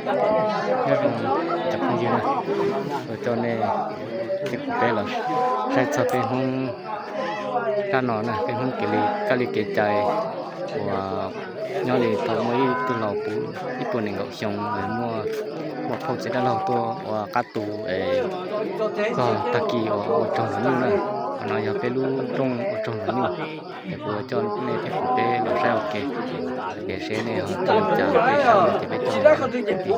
Nyob zoo cov phooj ywg na, ua coj nej thiab kuv peb los saib txog peb Hmoob rab no na, peb Hmoob kev li kab li kev cai uas nyob li thaum muaj ib tug laus puv ib puas nees nkaum xyoo, muaj, muaj phauj txiv dab laug tuaj ua qab tu es txog tag kis uas ua tsaug ntxwg nyuj na. Qhov no yog peb lub rooj ua tsaug ntxwg nyuj. Es kuv ua coj nej thiab kuv peb los saib ua ke, es seb nej ho coj li cas, peb saib no ces peb coj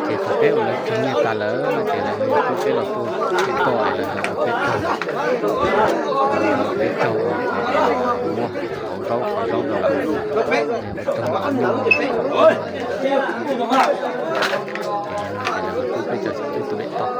Ces thaum peb ua lawv raug nyiaj tas lawm no ces lawv pub peb los pub peb toj es lawv pub peb raug, peb raug muag qhauv zaub qhauv zaub rau lawv, raug muag, ces lawv pub peb cov tub tub peb toj.